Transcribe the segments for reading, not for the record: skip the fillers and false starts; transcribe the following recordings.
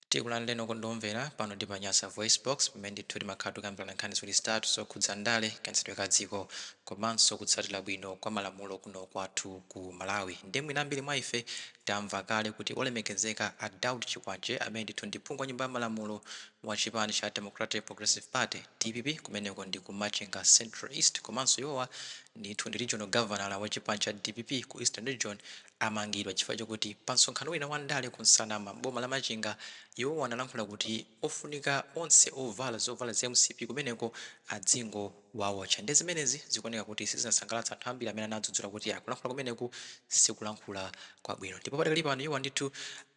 Tikulandireni okondwa omvera pano ndi pa Nyasa Voice Box, pamene ndithu timakhala tikukambirana nkhani ziwiri zitatu zokhudza ndale, kayendetsedwe ka dziko komanso kutsatira bwino kwa malamulo kuno kwathu ku Malawi. Ndiye mwina ambiri mwa ife tamva kale kuti olemekezeka a Daud Chikwanje, amene ndithu ndi phungu wa nyumba ya malamulo wa chipani cha Democratic Progressive Party, DPP, kumeneko ndi ku Machinga Central East, komanso iwowa ndithu ndi regional governor wa chipani cha DPP ku Eastern Region, amangidwa chifukwa chokuti pa msonkhano wina wa ndale ku Nsanama m'boma la Machinga, iwowa analankhula kuti ofunika onse ovala zovala za MCP kumeneko adzingowawotcha. Ndiye zimenezi zikuoneka kuti sizinasangalatsa anthu ambiri amene anadzudzula kuti akulankhula kumeneku sikulankhula kwabwino. Ndipo padakali pano iwowa ndithu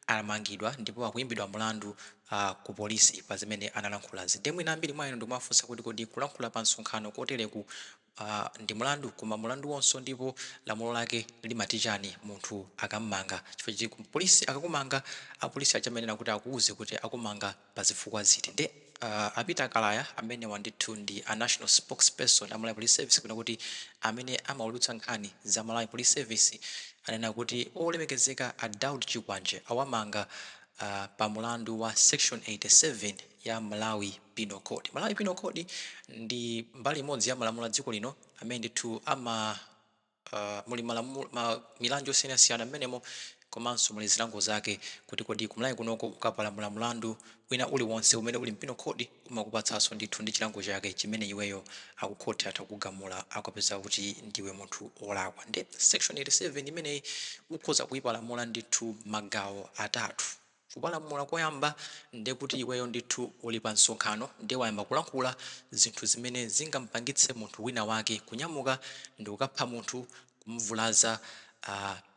amangidwa ndipo akuimbidwa mlandu ku polisi pa zimene analankhulazi. Ndiye mwina ambiri mwa inu ndikumafunsa kuti kodi kulankhula pa msonkhano kotereku ndi mlandu? Koma mlandu wonso ndipo lamulo lake limati chani munthu akammanga? Chifukwa choti ku polisi akakumanga, apolisi aja amayenera kuti akuuze kuti akumanga pa zifukwa ziti. Nde a Peter Kalaya, amenewa ndithu ndi a national spokesperson a Malawi Police Service, kapena kuti amene amaulutsa nkhani za Malawi Police Service, anena kuti olemekezeka a Daud Chikwanje awamanga pa mulandu wa section 87 ya Malawi Penal Code. Malawi Penal Code ndi mbali imodzi ya malamulo a dziko lino amene ndithu ama muli malamulo milandu yosiyanasiyana mmenemo, komanso muli zilango zake, kuti kodi ku Malawi kunoko ukapalamula mlandu wina uliwonse umene uli m'penal code, umakupatsanso ndithu ndi chilango chake chimene iweyo akukhoti atha kugamula akapeza kuti ndiwe munthu wolakwa. Ndi section 87 imeneyi ukhoza kuyipalamula ndithu magawo atatu. Kupalamula koyamba ndekuti iweyo ndithu uli pa msonkhano, ndiye wayamba kulankhula zinthu zimene zingampangitse munthu wina wake kunyamuka ndi kukapha munthu, kumuvulaza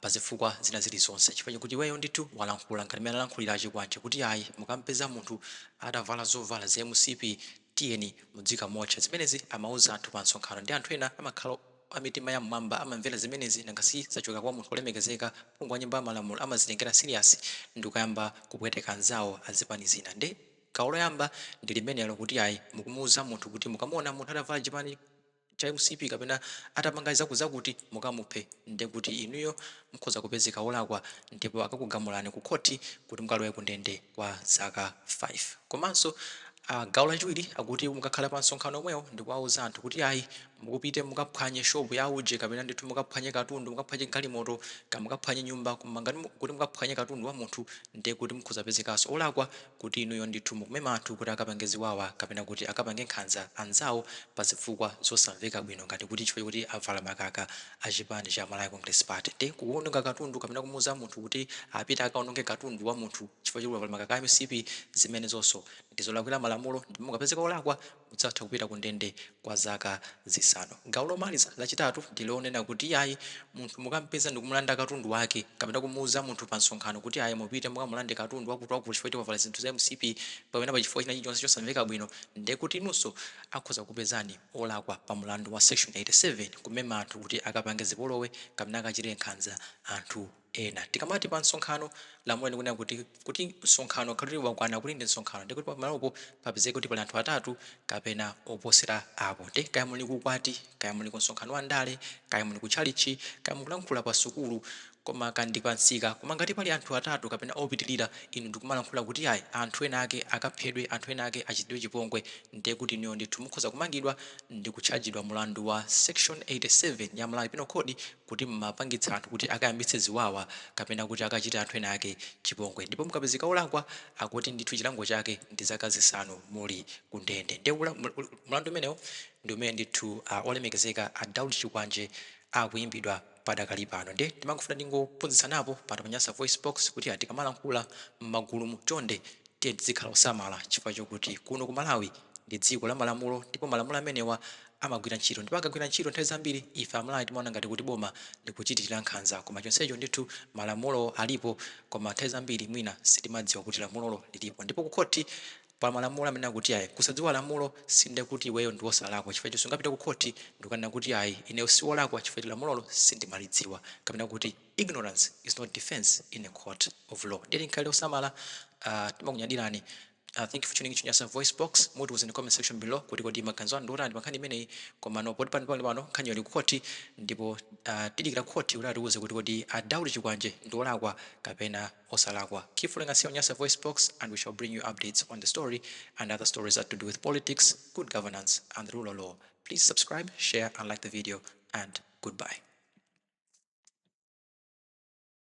pa zifukwa zina zilizonse, chifukwa chakuti iweyo ndithu walankhula ngati mmene analankhulira aChikwanje kuti ayi, mukampeza munthu atavala zovala za MCP, tiyeni mudzikamotcha. Zimenezi amauza anthu pa msonkhano, ndi anthu ena amakhala amitima ya mmwamba, amamvera zimenezi, nanga si zachoka kwa munthu olemekezeka, phungu wa nyumba ya malamulo, amazitengera serious ndikuyamba kupweteka anzawo azipani zina. Ndi gawo loyamba ndi limenelo, kuti ayi, mukumuuza munthu kuti mukamuona munthu atavala chipani cha MCP kapena atapanga zakuzakuti, mukamuphe, ndekuti inuyo mukhoza kupezeka wolakwa ndipo akakugamulani ku khoti kuti mukalowe ku ndende kwa zaka 5. Komanso gawo lachiwiri akuti mukakhala pa msonkhano omwewo ndikuwauza anthu kuti ayi, mukupite mukaphwanye shopu ya uje, kapena ndithu mukaphwanye katundu, mukaphwanye galimoto, ka mukaphwanye nyumba, koma ngati kuti mukaphwanye katundu wa munthu, ndiye kuti mukhoza pezekanso olakwa kuti inuyo ndithu mukumema anthu kuti akapange ziwawa kapena kuti akapange nkhanza anzawo pa zifukwa zosamveka bwino, ngati kuti chifukwa chokuti avala makaka a chipani cha Malawi Congress Party. Ndi kuwononga katundu kapena kumuuza munthu kuti apite akaononge katundu wa munthu chifukwa chokuti wavala makaka a MCP, zimenezonso ndizolakwira malamulo, ndipo mukapezeka olakwa mudzatha kupita ku ndende kwa zaka 5. Gawo lomaliza lachitatu ndi lonena kuti ayi, munthu mukampeza ndikumulanda katundu wake, kapena kumuuza munthu pa msonkhano kuti ayi, mupite mukamulande katundu wakuti wakuti chifukwa choti wavala zinthu za MCP kapena pa chifukwa china chilichonse chosamveka bwino, ndiye kuti inunso akhoza kupezani olakwa pa mlandu wa section 87, kumema anthu kuti akapange zipolowe kapena akachitire nkhanza anthu ena. Tikamati pa msonkhano, lamulo likunena kuti msonkhano ukhale kuti wakwana kuti ndi msonkhano, ndikuti pamalopo papezeke kuti pali anthu atatu kapena oposera apo. Ndi kaya muli kukwati, kaya muli ku msonkhano wa ndale, kaya muli ku tchalitchi, kaya mukulankhula pa sukulu, koma kandi pa msika, koma ngati pali anthu atatu kapena opitilira, inu ndikumalankhula kuti ayi, anthu ena ake akaphedwe, anthu ena ake achitidwe chipongwe, ndiye kuti inuyo ndithu mukhoza kumangidwa ndi kutchajidwa mulandu wa section 87 ya Malawi Penal Code, kuti mmapangitsa anthu kuti akayambitse ziwawa kapena kuti akachite anthu ena ake chipongwe. Ndipo mukapezeka olakwa, akuti ndithu chilango chake ndi zaka 5 muli ku ndende. Ndiye mlandu umenewo ndi umene ndithu olemekezeka a Daud Chikwanje akuimbidwa padakali pano. Ndiye timangofuna ndingophunzitsanapo pano pa Nyasa Voice Box kuti tikamalankhula m'magulumu, chonde tiye tizikhala osamala, chifukwa chokuti kuno ku Malawi ndi dziko la malamulo, ndipo malamulo amenewa amagwira ntchito, ndipo akagwira ntchito, nthawi zambiri ife Amalawi timaona ngati kuti boma likuchitira nkhanza, koma chonsecho ndithu malamulo alipo, koma nthawi zambiri mwina sitimadziwa kuti lamulolo lilipo. Ndipo ku khoti pa malamulo amene akuti ayi, kusadziwa lamulo sinde kuti iweyo ndi wosalakwa, chifukwa chonse ungapita ku khoti ndikunena kuti ayi, ineyo siwolakwa chifukwa choti lamulolo sindimalidziwa, kapena kuti ignorance is not defense in a court of law. Ndiye tikhale osamala. Timakunyadirani. Thank you for tuning in to Nyasa Voice Box. Mutiuze in the comment section below kuti kodi maganizo anu ndi otani pa nkhani imeneyi. Komano poti pano pano pano nkhani ili kukhoti, ndipo tidikira khoti kuti atiuze kuti kodi a Daudi Chikwanje ndi olakwa kapena osalakwa. Keep following us here on Nyasa Voice Box and we shall bring you updates on the story and other stories that to do with politics, good governance and the rule of law. Please subscribe, share and like the video, and goodbye.